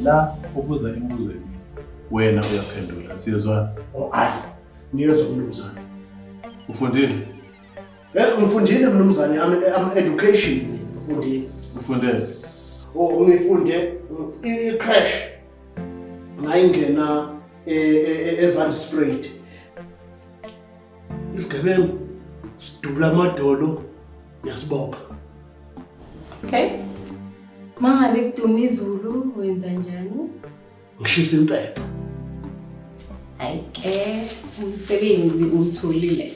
La ubuza imibuzo emini. Wena uyaphendula. Siyezwana. Oh ayi. Ngiyezwa mnumzane. Ufundile? Eh ngifundile mnumzane, I'm education ngifundile. Ufunde? Oh ngifunde i-crash. Ngayingena eZandspruit. Isigebengu sidubula amadolo yasibopha. Okay. Mangabe kuduma izulu wenza njani? Ngishisa impepho. Hayi ke umsebenzi uwutholile.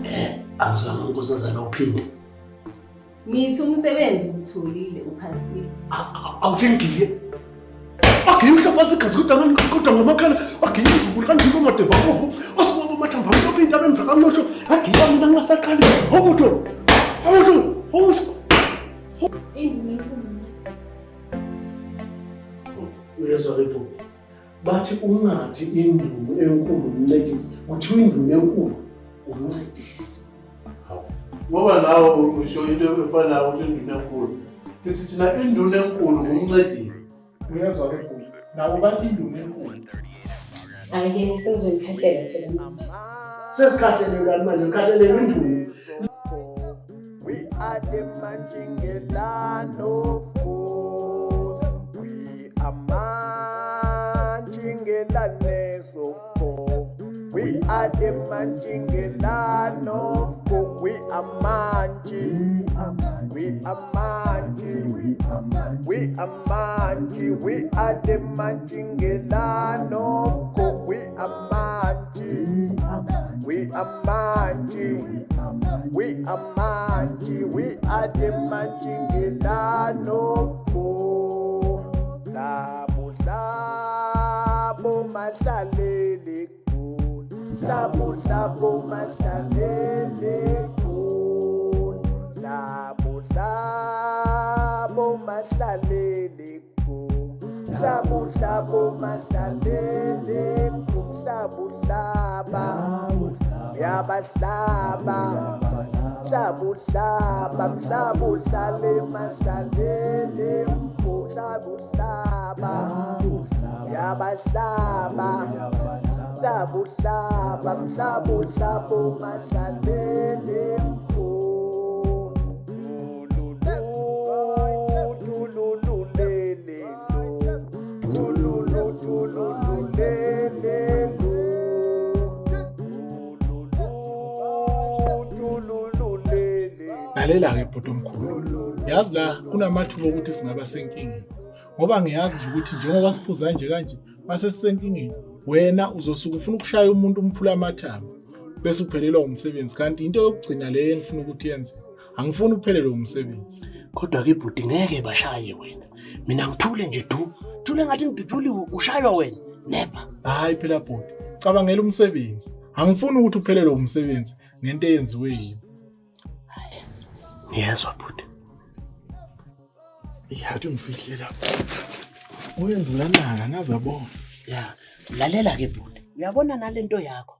Eh, angizwanga unkosazana uphinde. Ngithi umsebenzi uwutholile uphasile. Awuthi ngiye. Agiye uhlaphaza igazi kodwa kodwa ngamakhala agiye umzukulu kangibo amadeba abovu osibaba amathambo amhlophe intaba emzakamlotho agiye mina ngingasaqali awutho awutho awutho. Induna enkulu umncedisi. Uyezwa ke bhuti, bathi ungathi indumu enkulu umncedisi, kuthiwa indumu enkulu umncedisi. Ngoba nawe usho into efanayo ukuthi induna enkulu. Sithi thina induna enkulu ngumncedisi. Uyezwa ke bhuti, nabo bathi induna enkulu. Hhayi ke sengizoyikhahlela phela manje. Sesikhahlelelwani manje, sikhahlelelwa indumu. We are the Manjingelano course. We are Manjingelane so We are the Manjingelano course. We are Manji. We are Manji. We are Manji. We are the Manjingelano course. We are Manji. We are Manji. We are Manji. We are the Manjingelano Labo labo mahlalele khona. Labo labo mahlalele khona. Labo labo mahlalele khona. Labo labo mahlalele khona. Labo hlaba yabahlaba hlaba hlaba mhlaba uhlale mahlalele mfo hlaba hlaba yabahlaba hlaba hlaba mhlaba uhlaba mahlalele mfo tulululele tululu tulululele Lalela-ke bhuti omkhulu, yazi la kunamathuba okuthi singaba senkingeni ngoba ngiyazi nje ukuthi njengoba siphuza nje kanje mase sisenkingeni wena uzosuke ufuna ukushaya umuntu umphula amathambo bese uphelelwa umsebenzi, kanti into yokugcina leyo engifuna ukuthi yenze, angifuni uphelelwe umsebenzi. Kodwa ke bhuti ngeke bashaye wena. Mina ngithule nje du. Thule ngathi ngidutshuliwe ushaywa wena. Never. Hayi phela bhuti, cabangela umsebenzi. Angifuni ukuthi uphelelwe umsebenzi ngento eyenziwe yimi. Ngiyezwa bhuti. Iyathi ungifihle lapha. Uyendula naka ngazabona. Ya, lalela ke bhuti. Uyabona nalento yakho.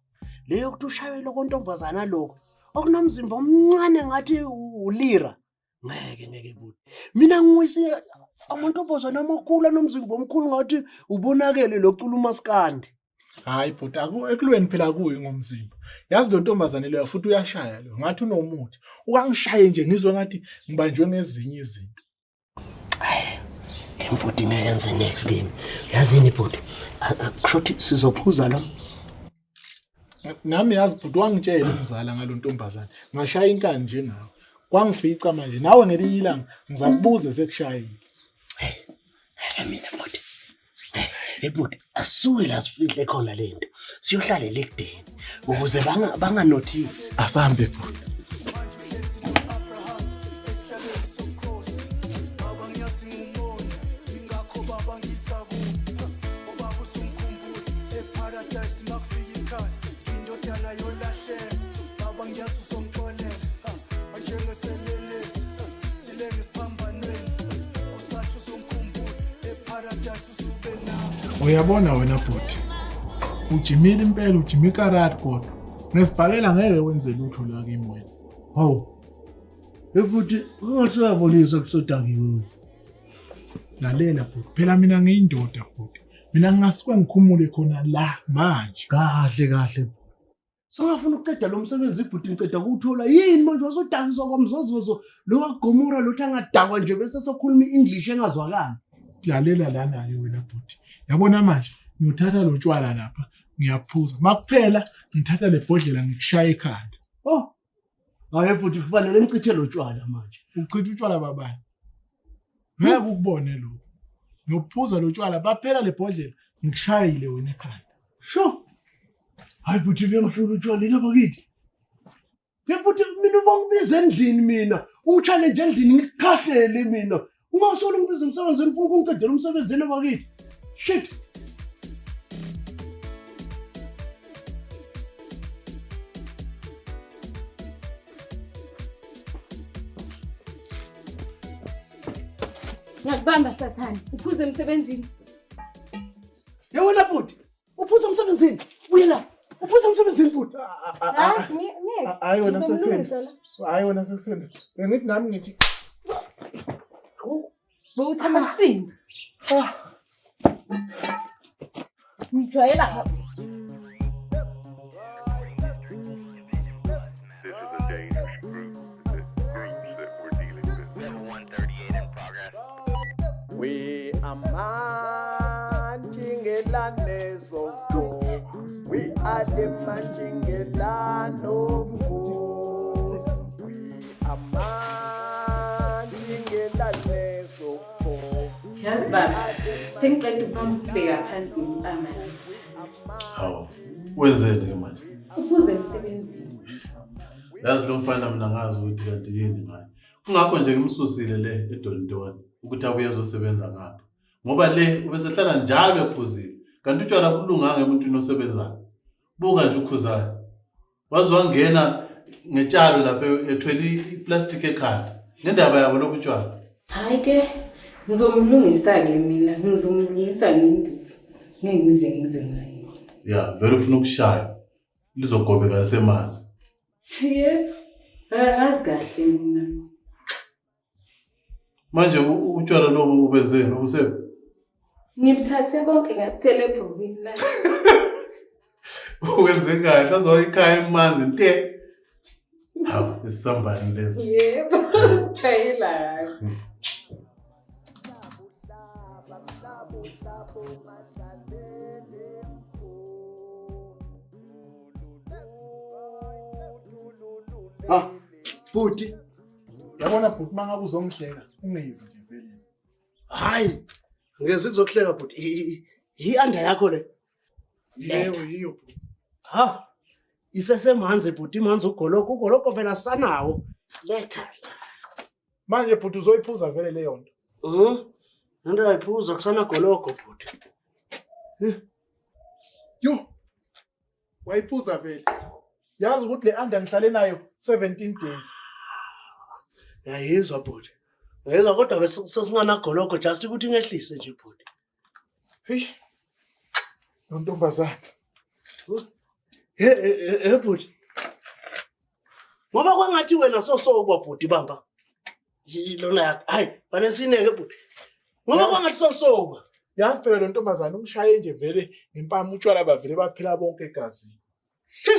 Leyo ukuthi ushaywe lokho ntombazana lokho. Okunomzimba omncane ngathi ulira. Ngeke ngeke bhuti. Mina ngiwise amantombazana amakhulu anomzimba omkhulu ngathi ubonakele locula umaskandi. Hayi bhuti, ekulweni phela kuyi ngomzimba. Yazi lo ntombazane leyo futhi uyashaya lo. Ngathi unomuthi. Ukangishaye nje ngizwe ngathi ngibanjwe ngezinye izinto. Hayi, bhuti ngeke enze next game. Yazini bhuti, kusho ukuthi sizophuza lo. Nami yazi bhuti wangitshela umzala ngalo ntombazane. Ngashaya inkani nje nawe. Kwangifica manje nawe ngelinye ilanga ngizakubuza sekushayile. Hey, mina bhuti. Hey bhuti, asisuke la sifihle khona lento. Siyohlalela ekudeni ukuze banganothisi. Asambe bhuti. Uyabona wena bhuti, ujimile impela, ujima ikarati kodwa ngesibhakela ngeke wenze lutho la kimi wena. Hawu, ebhuti ungathi uyabonisa kusodakiwe. Lalela bhuti, phela mina ngiyindoda bhuti. Mina ngingasuke ngikhumule khona la manje. Kahle kahle. Songafuna ukuqeda lo msebenzi ibhuti ngiceda kuwuthola yini manje wasodakiswa kwamzozozo lo wagomora lothi angadakwa nje bese sokhuluma i-English engazwakali. Lalela lana-ke wena bhuti. Yabona manje ngiyothatha lo tshwala lapha ngiyaphuza. Makuphela ngithatha le bhodlela ngikushaya ekhanda. Oh. Hayi bhuti kufanele ngichithe lo tshwala manje. Uchitha utshwala babani? Ngeke ukubone lokho. Ngiyophuza lo tshwala baphela le bhodlela ngikushayile wena ekhanda. Sho. Hayi bhuti kuyangihlula utshwala yini bakithi. Bhuti mina uba ngibiza endlini mina, ungi-challenge endlini ngikukhahlele mina. Ungasolo ungibiza emsebenzini ufuna ukungiqedela umsebenzini bakithi. Shit. Ngakubamba sathane, uphuze emsebenzini. Yewena bhuti, uphuza emsebenzini. Buyela. Uphuza emsebenzini bhuti. Hayi, ngeke. Hayi wena sesende. Ngizomlungisa la. Hayi wena sesende. Bengithi nami ngithi Bowuthi amasimba. Ngijwayela kabi. This is a dangerous group, groups that we're dealing with. We are mantshingelane zogo. We are the mantshingelano mgo. We are mantshingelane zogo. Yazi baba, sengiqeda ukubeka phansi impama. Hawu, wenzeni ke manje? Uphuze emsebenzini. Yazi lo mfana mina ngazi ukuthi kanti yini ngaye. Kungakho nje ngimsusile le eDondoni ukuthi abuye azosebenza ngapha. Ngoba le ubesehlala njalo ephuzile. Kanti utshwala kulunganga emuntwini osebenzayo. Buka nje ukhuzane. Waze wangena ngetshalo lapha ethwele iplastic ekhanda. Ngendaba yabo lobu tshwala. Hayi ke, ngizomlungisa-ke mina, ngizomlungisa ngenduku. Ngeke ngize ngizwe ngaye. Ya, vele ufuna ukushaya. Lizogobeka lisemanzi. Yebo, angazi kahle mina. Manje utshwala lobu ubenzeni ubusephi? Ngibuthathe bonke ngabuthela ebhukwini la. Wenze kahle azoya ikhaya emanzi nte. Hawu, isambani lesi. Yebo, jwayela. Ha, bhuti. Yabona bhuti mangabe uzongihleka ungezi nje vele. Hayi, ngeze kuzokuhleka bhuti. Yi-under yakho le. Yebo yiyo bhuti. Ha. Isesemanzi bhuti, imanzi ugoloko, ugoloko phela sanawo. Letha. Manje bhuti uzoyiphuza vele leyo nto. Into ayiphuza kusana goloko bhuti. Yo. Wayiphuza vele. Yazi ukuthi le under ngihlale nayo 17 days. Yayizwa bhuti. Ngiyezwa kodwa bese sesinganagoloko just ukuthi ngehlise nje bhuti. Hey. Lo ntombazana. He he bhuti. Ngoba kwangathi wena sosoba bhuti bamba. Lona yakho. Hayi, banesineke bhuti. Ngoba kwangathi sosoba. Yazi phela lo ntombazana umshaye nje vele ngempama utshwala bavele baphela bonke egazini. Shi.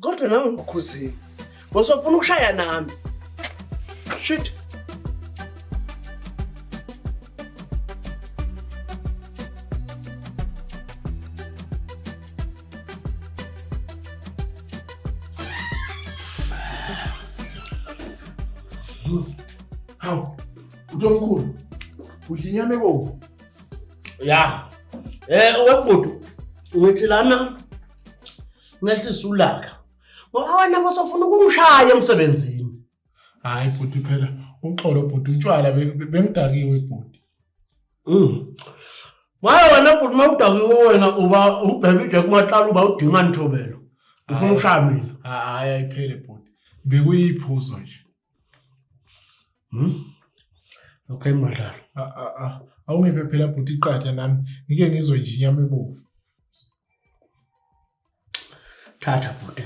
Kodwa nami ngikhuzile. Bosofuna ukushaya nami. Shit. Hawu, utomkhulu. Udla inyama ebomvu. Ya. Webhuti ngithi lana ngehlisa ulaka. Ngoba wena bosofuna ukungishaya emsebenzini. Hayi bhuti phela uxolo bhuti utshwala bengidakiwe bhuti. Maye wena bhuti mawudakiwe wena uba ubheke ije kumahlala uba udinga nithobelo. Ufuna ukushaya mina. Hayi ayiphele bhuti. Bekuyiphuzo nje. Okay madlalo. Awungiphe phela bhuti iqatha nami ngike ngizwe nje inyama ebomvu. Thatha bhuti.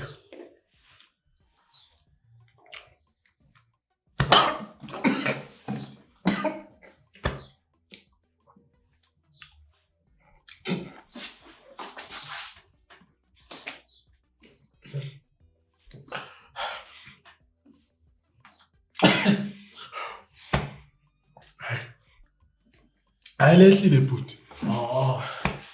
Hayi lehlile bhuti. Oh.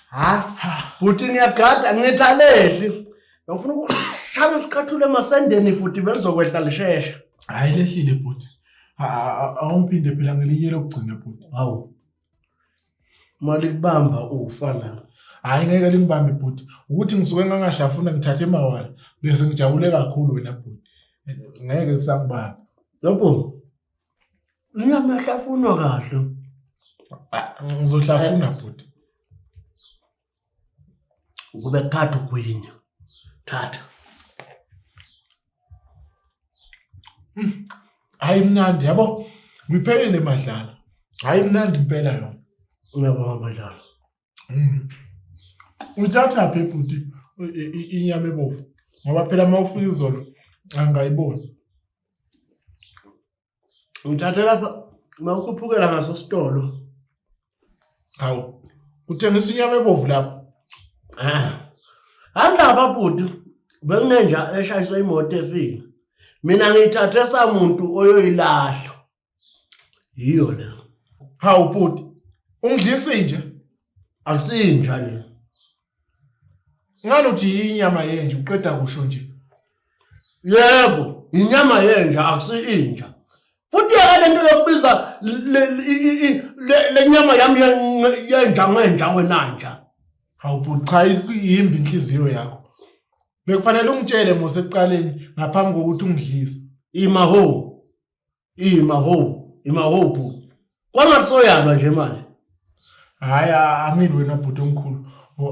Ha? Bhuti ngiyagada ngithi alehli. Ngifuna ukushaya isiqathulo emasendeni bhuti belizokwehla lishesha. Hayi lehlile bhuti. Awungiphinde phela ngelinye lokugcina bhuti. Hawu. Mali kubamba ufa la. Hayi ngeke lingibambe bhuti. Ukuthi ngisuke ngangahlafuna ngithathe mawala bese ngijabule kakhulu wena bhuti. Ngeke kusangibamba. Lapho. Inyama ehlafunwa kahle. Ah, Ngizohlafuna bhuti. Ukube kukade ugwinya. Thatha. Hayi mnandi yabo. Ngiphelile madlala. Hayi mnandi impela yona. Ngiyabonga madlala. Uyithathaphi bhuti inyama ebovu? Ngoba phela uma ufika izolo angayiboni. Ngithathe lapha uma ukhuphukela ngaso sitolo. Hawu. Uthengisa inyama ebovu lapho. Ah. Andaba bhuti bekunenja eshayiswe imoto efile. Mina ngiyithathe samuntu oyoyilahla. Yiyo le. Hawu bhuti. Ungidlisa inja. Akusinja le. Ngani uthi inyama yenja uqeda kusho nje. Yebo, inyama yenja akusi inja. Futhi yeka lento yokubiza le nyama yami yenja ngenja wena nja. Hawu bhuti cha yimbi inhliziyo yakho. Bekufanele ungitshele mos ekuqaleni ngaphambi kokuthi ungidlise. Ima ho. Ima ho, ima ho bhuti. Kwangathi soyalwa nje manje. Hhayi angili wena bhuti omkhulu.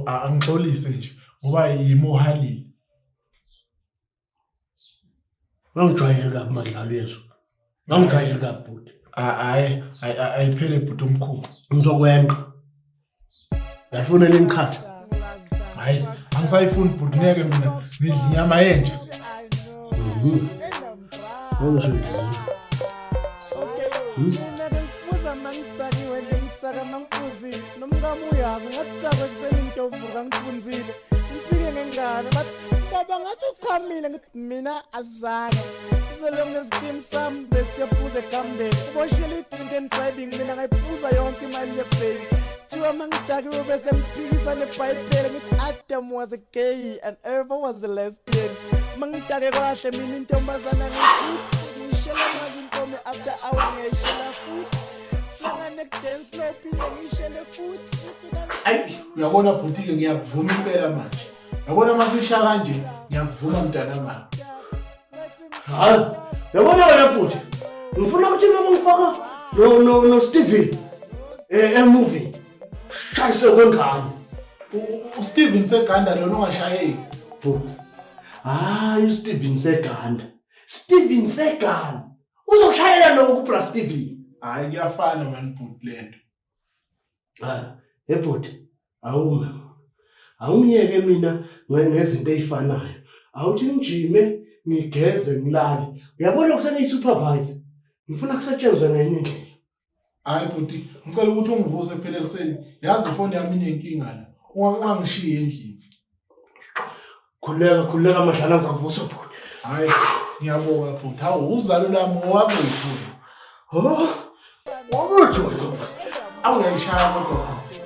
Angixolise nje ngoba yimi ohalile. Ngangijwayele kabi madlalo yesu. Ngangijwayele kabi bhuti. Hhayi ayiphele bhuti omkhulu. Ngizokwenqa. Yafuna limkhathi. Hayi, angisayifuni bhuti ngeke mina ngidla inyama yenja. Mhm. Ngizodla. Nomkami uyazi ngathakwe ekuseni ntovuka ngifunzile ngifike ngengane bathi baba ngathi uchamile ngithi mina azange izolo nesikimu sami besiyophuza egambeni uboshele i-drink and driving mina ngayiphuza yonke imali yebheyili kuthiwa uma ngidakiwe bese ngiphikisa nebhayibheli ngithi adam was a gay and eva was a lesbian uma ngidake kahle mina intombazana ngithi ngishela manje inkomo after hour ngiyayishela futhi sihlangane ku-dance floor phinde ngiyishele futhi ayi uyabona bhuti-ke ngiyakuvuma impela manje Yabona uma usushaya kanje ngiyakuvuma mntana mama. Hayi, yabona wena bhuti. Ngifuna ukuthi uma ngifaka no no no Steven eh emovie. Shayise kwengane. USteven Seganda lona ungashayeki. Bhuti. Hayi uSteven Seganda. Steven Seagal. Uzoshayela lo kuBra Steven. Hayi kuyafana mani bhuti lento. Ah, hey bhuti, awume. Awungiyeke mina ngezinto ey'fanayo. Awuthi ngijime, ngigeze, ngilale. Uyabona kusengiyi-supervisor. Ngifuna kusetshenzwe ngenye indlela. Hayi bhuti, ngicela ukuthi ungivuse phela ekuseni. Yazi ifoni yami inenkinga la. Ungangishiyi endlini. Khululeka, khululeka madlala ngizakuvusa bhuti. Hayi, ngiyabonga bhuti. Hawu, uzalo lami owakuphi? Oh, wakuphi wena? Awu uyayishaya kodwa bhuti.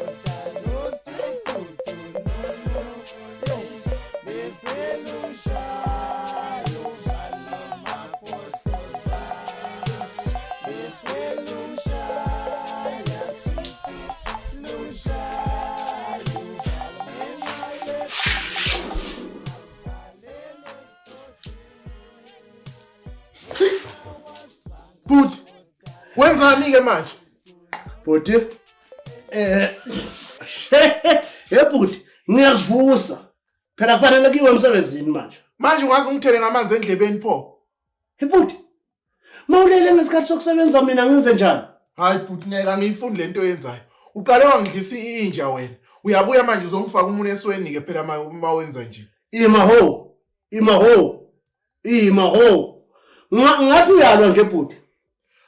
Bhuti, wenzani ke manje? Bhuti. Eh. Hey bhuti, ngiyakuvusa. Phela kufanele kuyiwe emsebenzini manje. Manje ungaze ungithele ngamanzi endlebeni pho. Hey bhuti. Mawulele ngesikhathi sokusebenza mina ngenze njani? Hayi bhuti ngeke angiyifuni lento oyenzayo. Uqale wangidlisa inja wena. Uyabuya manje uzongifaka umunwe esweni ke phela uma wenza nje. Ima ho. Ima ho. Ima ho. Ngathi uyalwa nje bhuti.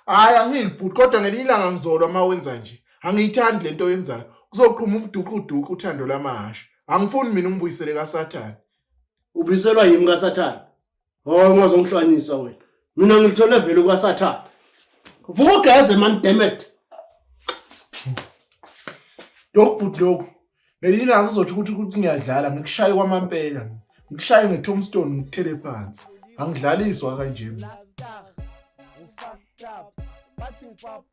Hayi angili bhuti kodwa ngelinye ilanga ngizolwa uma wenza nje. Angiyithandi lento oyenzayo. Kuzoqhuma ubuduku duku uthando lwamahasha. Angifuni mina ungibuyisele kaSathane. Ubuyiselwa yimi kaSathane? Oh ungazongihlwanyisa wena. Mina ngilithole vele kwaSathane. Vuka ugeze man damn it. Lokhu bhuti lokhu. Ngelinye ilanga uzothi ukuthi ukuthi ngiyadlala ngikushaye kwamampela. Ngikushaye nge-tombstone ngikuthele phansi. Angidlaliswa kanje mina. Bathi ngipap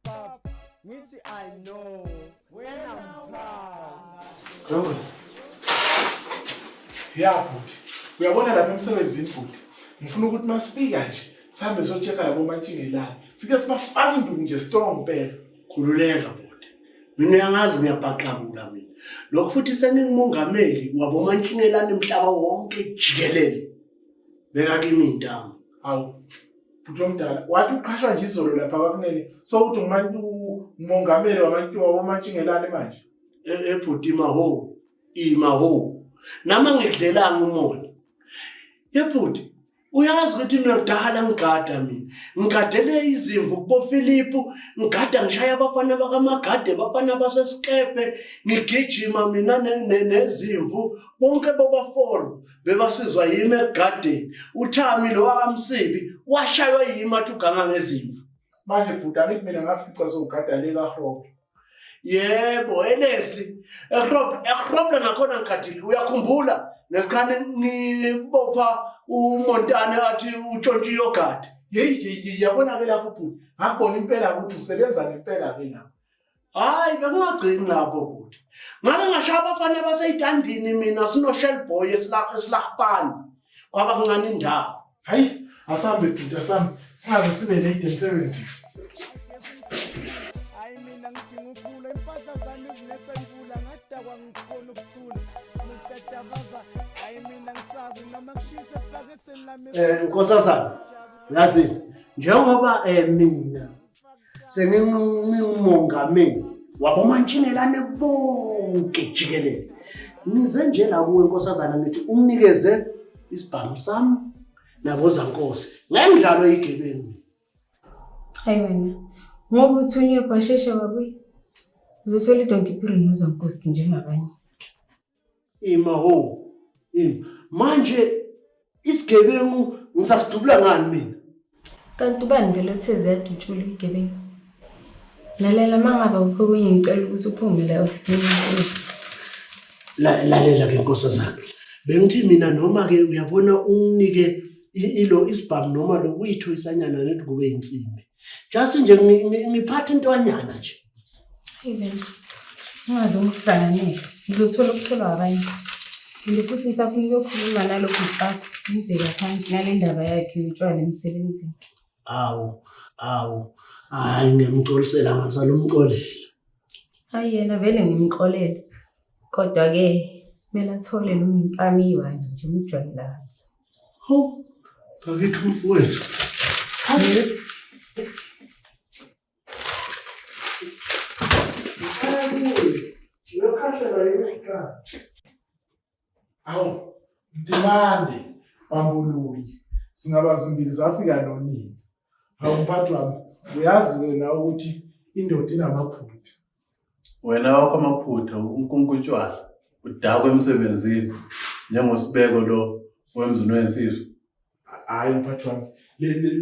ngithi I know when I'm proud. Ya bhuti. Uyabona lapha emsebenzini bhuti. Ngifuna ukuthi masifika nje sihambe siyochecka labo matshingelane. Sike sibafake induku nje strong impela. Khululeka bhuti. Mina uyangazi ngiyabhaqabula mina. Lokhu futhi sengingumongameli wabomantshingelane umhlaba wonke jikelele. Beka kimi intamo. Hawu. Bhuti omdala, wathi uqhashwa nje izolo lapha kwakunene. So uthi ngumongameli wabomantshingelane manje. Ebhuti imaho. Imaho. Nami angikudlelanga umona. Yebhuti, Uyazi ukuthi mina kudala ngigada mina. Ngigadele izimvu kuboFilipu, ngigada ngishaya abafana bakamagade, abafana basesikebhe, ngigijima mina nezimvu. Bonke bobafolo bebasizwa yimi ekugadeni. UThami lo wakamsibi washaywa yimi athi uganga ngezimvu. Manje bhuti angithi mina ngakufica sowugada le kaHrobo. Yebo, eLeslie. EHrob, eHrobla nakhona ngigadile. Uyakhumbula ngesikhathi ngibopha uMontane athi utshontshe iyogadi. Yeyi yeyi yabona ke lapho bhuti. Ngakubona impela ukuthi usebenza ngempela ke lapho. Hayi bekungagcini lapho bhuti. Ngake ngashaya abafana baseyitandini mina sino Shell Boy esilahpani. Kwaba kuncane indawo. Hayi asambe bhuti asambe singaze sibe late emsebenzini. Hayi mina ngidinga ukula impahla zami zinetha imvula ngadakwa ngikhona ukuthula Mr Dabaza hayi mina ngisazi noma kushisa ephaketheni lami Eh nkosazana yazi njengoba eh mina sengingumongameli wabomantshingelane bonke jikelele ngize nje la kuwe nkosazana ngithi umnikeze isibhamu sami nabozankosi ngemidlalo yigebengu Hayi wena, ngoba uthunywe kwashesha wabuya. Uzothola idonki phiri nozankosi njengabanye. Ima ho. Ima. Manje isigebengu ngisasidubula ngani mina? Kanti ubani vele othe ziyadutshulwa igebengu? Lalela uma ngabe kukho okunye ngicela ukuthi uphume la e-ofisini yenkosi. Lalela ke nkosazana. Bengithi mina noma ke uyabona unginike ilo isibhamu noma lokuyithoyisanyana nethi kube insimbi. Just nje ngiphatha intwanyana nje. Hayi vele. Ungaze ungisanganele. Ngizothola ukutholwa abanye. Ngile futhi ngisafuna ukuyokhuluma nalokhu bakho. Ngibheka phansi ngale ndaba yakhe yotshwala emsebenzini. Awu, awu. Hayi ngiyamxolisela ngisalomxolela. Hayi yena vele ngimxolele. Kodwa-ke kumele athole noma impama iyi-one nje umjwayelayo. Hawu, bakithi umfowethu. Awu, Ntimande, Bambuluyi, singaba zimbili zafika nonini. Hawu mphathi wami, uyazi wena ukuthi indoda inamaphutha. Wena wakho amaphutha unkunku utshwala udakwe emsebenzini njengosibeko lo wemzini wensizwa. Hhayi mphathi wami,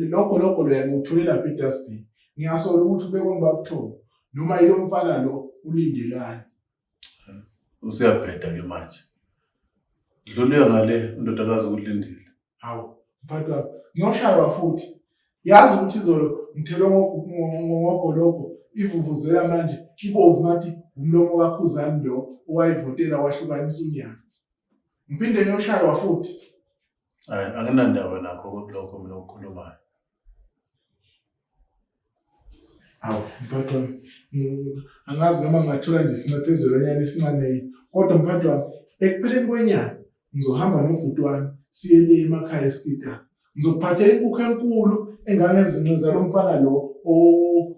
lokho lokho loya ngiwuthole lapha edustbin. Ngiyasola ukuthi ubekwe ngubabuthongo noma yilo mfana lo ulindelani. Usuyabheda ke manje. Dlula ngale undodakazi ukulindile. Hawu, mphathi wami, ngiyoshaywa futhi. Yazi ukuthi izolo ngithelwe ngogologo ivuvuzela manje ibovu ngathi umlomo kaKhuzani lo owayivotela wahlukanisa unyaka. Ngiphinde ngiyoshaywa futhi. Hayi, anginandaba nakho lokho mina okukhulumayo. Hawu, mphathi wami, angazi noma ngingathola nje isinxephezelo nyana esincane yini. Kodwa mphathi wami, ekupheleni kwenyanga ngizohamba nobhuti wami siye le emakhaya esikitana. Ngizokuphathela inkukhu enkulu engangezinqe zalo mfana lo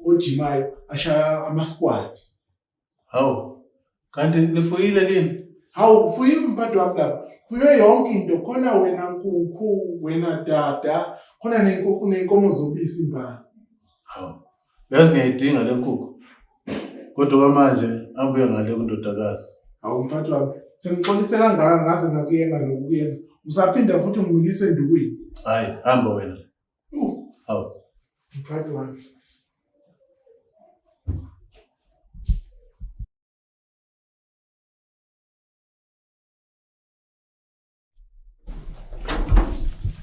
ojimayo ashaya ama-squat. Hawu, kanti nifuyile kini? Hawu, fuyiwe mphathi wami lapha. Fuywe yonke into, khona wena nkukhu, wena dada, khona nenkukhu nenkomo zobisi imbala. Hawu, yazi ngiyayidinga le nkukhu. Kodwa kwamanje ambuye ngale kundodakazi. Hawu mphathi wami, sengixolise kangaka ngaze ngakuyenga nokukuyenga. Usaphinda futhi ungimikise endukwini. Hayi, hamba wena. Hawu. Mphathi wami.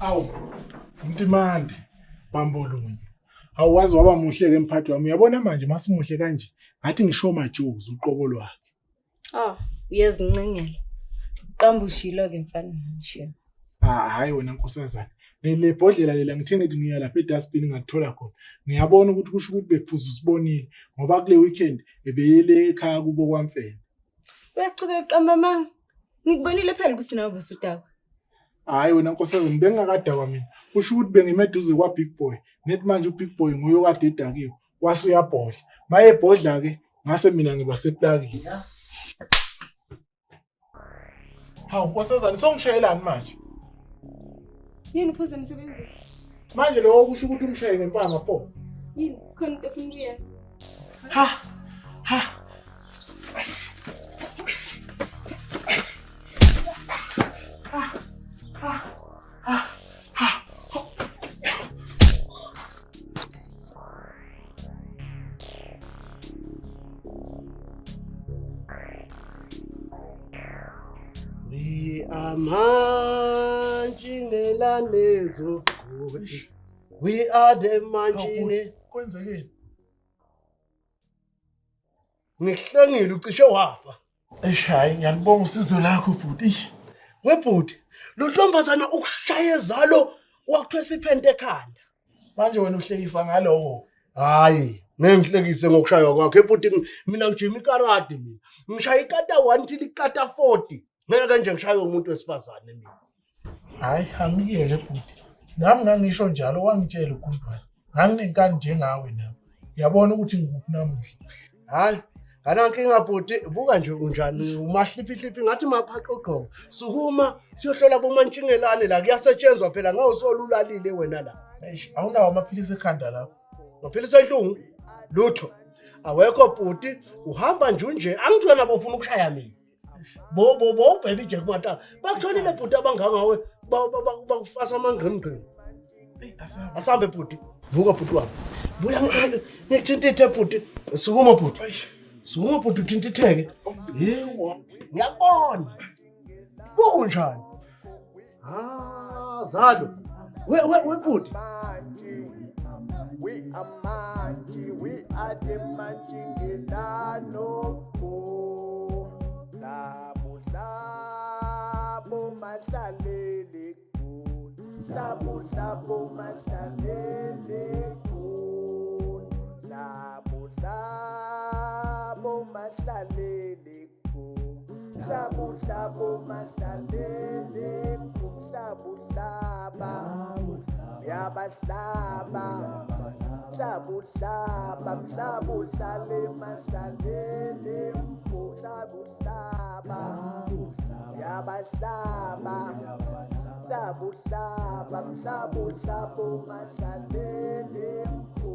Awu, Mntimande, Bambolunye. Awuwazi waba muhle ke mphathi wami. Uyabona manje masimuhle kanje. Ngathi ngisho majuzi uqobo lwakhe. Oh, uyazincengela. Qamba ushilo ke mfana nje. Ah, hayi wena nkosazana. Le bhodlela lela ngithe ngithi ngiya lapha edustbin ngathola khona. Ngiyabona ukuthi kusho ukuthi bephuza usibonile ngoba kule weekend ebeyele ekhaya kubo kwaMfene. Uyachubeka uqamba amanga. Ngikubonile phela ukuthi nawe busudakwa. Hayi wena nkosazana bengingakadakwa mina. Kusho ukuthi bengime eduze kwa Big Boy. Nethi manje uBig Boy nguye okade edakiwe. Wase uyabhodla. Mayebhodla ke ngase mina ngiba seplakini. Hawu nkosazana songishayelani manje? Yini uphuze emsebenzini? Manje lokho kusho ukuthi umshaye ngempama pho. Yini khona into ofuna ukuyenza? Ha ha. We are mantshingelane zogodi. We are the mantshine. Kwenzekeni? Ngikuhlengile ucishe wafa. Eish hayi ngiyalibonga usizo lakho bhuti. Webhuti, lo ntombazana ukushaya ezalo wakuthwesa iphente ekhanda. Manje wena uhlekisa ngaloko. Hayi, ngeke ngihlekise ngokushaywa kwakho. Ebhuti mina ngijima ikarati mina. Ngishaya ikata 1 till ikata 40. Ngeke nje ngishaywe umuntu wesifazane mina. Hayi angiyeke bhuti. Nami ngangisho njalo wangitshela uGundwane. Nganginenkani njengawe nami. Uyabona ukuthi ngikuphi namuhla. Hayi, kanankinga bhuti, buka nje unjani umahliphihliphi ngathi maphaqa ugqobo. Sukuma siyohlola bomantshingelane la kuyasetshenzwa phela ngawusolulalile wena la. Eish awunawo amaphilisi ekhanda lapho. Maphilisi enhlungu lutho. Awekho bhuti, uhamba nje unje angithi wena bofuna ukushaya mina. Bo bo bo ubheke nje kumatala. Bakutholile bhuti abangangawe bakufasa amangqingqi. Eyi asabe. Asambe bhuti. Vuka bhuti wami. Buya ngikuthintithe bhuti. Sukuma bhuti. Sukuma bhuti uthintitheke. Yebo. Ngiyabona. Kunjani? Ah, zalo. We we we bhuti. We are manji, we are the manjingelano. Labo labo mahlalele khona. Labo labo mahlalele khona. Labo labo mahlalele khona. Labo labo mahlalele khona. Labo laba. Yabahlaba. Hlabu hlaba mhlabu hlale mahlalele mfo hlabu hlaba yabahlaba hlabu hlaba mhlabu hlabo mahlalele mfo.